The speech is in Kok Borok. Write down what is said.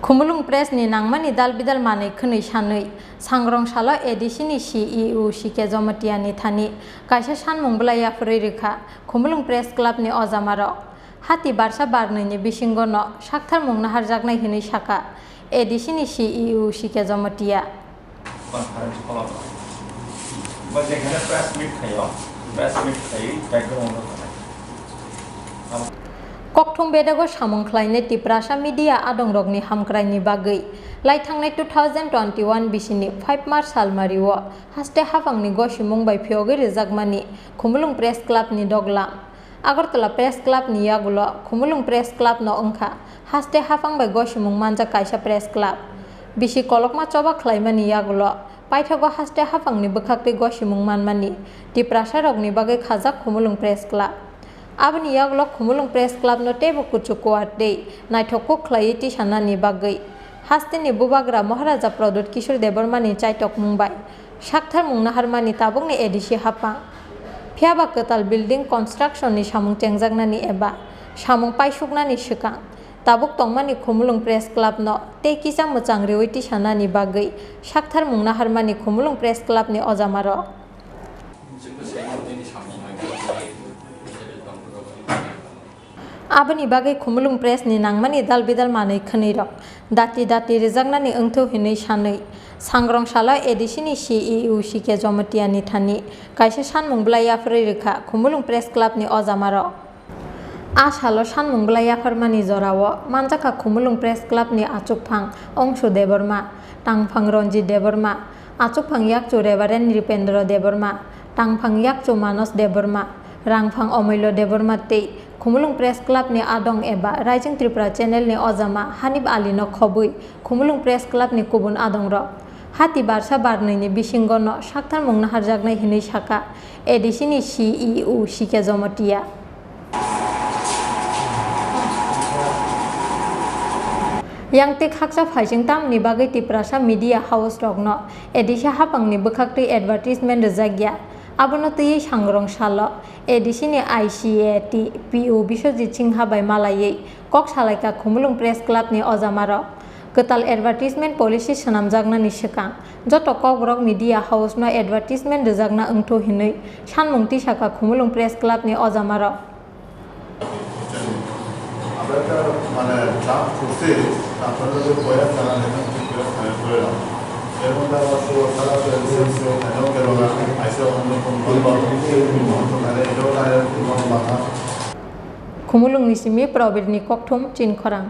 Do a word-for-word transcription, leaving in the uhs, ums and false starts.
Khumulwng Press ni nangmani dal bidal manwi khwnwi sanwi, Sangrong salo A D C ni C E O C K Jomotia ni thani kaisa sanmung bwlai yapharwi rwkha Khumulwng Press Club ni ojamarok. Hati barsa barnwi ni bisingo no saktharmung naharjaknai hwnwi sakha A D C ni C E O C K Jomotia. Conference call. Ba jekhane press meet khaio, press meet khai background o khanai. Kokthum bedego samung khlainai Tiprasa media adongrokni hamkraini bagwi laithangnai two thousand twenty-one bisini five March salmario haste haphangni gosimung bai phiyogwi rwjakmani Khumulwng Press Club ni doglam. Agartala Press Club ni yagulo Khumulwng Press Club no wngkha haste haphang bai gosimung manjak kaisa press club. Bisi kolokma choba khlaimani yagulo paithago haste haphangni bwkhaktwi gosimung manmani Tiprasa rokni bagwi khajak Khumulwng Press Club. Aboni yagulo Khumulwng Press Club no teibo kuchuk kuar tei naithok kuk khlaiwi tisanani bagwi hasteni bubagra Maharaja Pradyut Kishore Debbarma ni chaitokmung bai saktharmung naharmani tabukni A D C haphang. Phiyaba kwtal building construction ni samung chengjaknani eba samung paisuknani swkang tabuk tongmani Khumulwng Press Club no tei kisa mwchang riwi tisanani bagwi saktharmung naharmani Khumulwng Press Club ni ojamarok. Aboni bagwi Khumulwng Press ni nangmani dal bidal manwi khwnwi rok dati dati rwjaknani wngthu hwnwi sanwi, Sangrong salo A D C ni C E O C K Jomotia ni thani kaisa sanmung bwlai yapharwi rwkha Khumulwng Press Club ni ojamarok. A salo sanmung bwlai yapharmani jorao manjakha Khumulwng Press Club ni achukphang Ongsu Debbarma, tangphang Ranjit Debbarma, achukphang yakchu Reverend Nripendra Debbarma, tangphang yakchu Manos Debbarma, rangphang Omulya Debbarma tei Khumulwng Press Club ni adong eba Rising Tripura Channel ni ojama Hanif Ali no khobwi Khumulwng Press Club ni kubun adongrok. Hati barsa barnwi ni bisingo no saktharmung naharjaknai hwnwi sakha A D C ni C E O C K Jomotia. Yang tei khaksa phaising tamni bagwi Tiprasa media house rokno A D C haphangni bwkhaktwi advertisement rwjakya. Abono twiwi Sangrong salo A D C ni I C A T P O Biswajit Singha bai malaiwi kok salaikha Khumulwng Press Club ni ojamarok. Kwtal advertisement policy swnamjaknani swkang joto kokborok media house no advertisement rwjakna wngthu hwnwi sanmung tisakha Khumulwng Press Club ni ojamarok. আমরা একটা মানে চাপ করছি, আপনারা যে বইয়া চালান এখন ঠিক করে ফাইল করে দাও। এর মধ্যে আবার তো তারা তো এলসিএলসি ও কেন গেল না, আইসি অন্য কোন দল বা তাহলে এটাও তাহলে কোনো মাথা Khumulwng ni simi Probir ni kokthum Chinkhorang.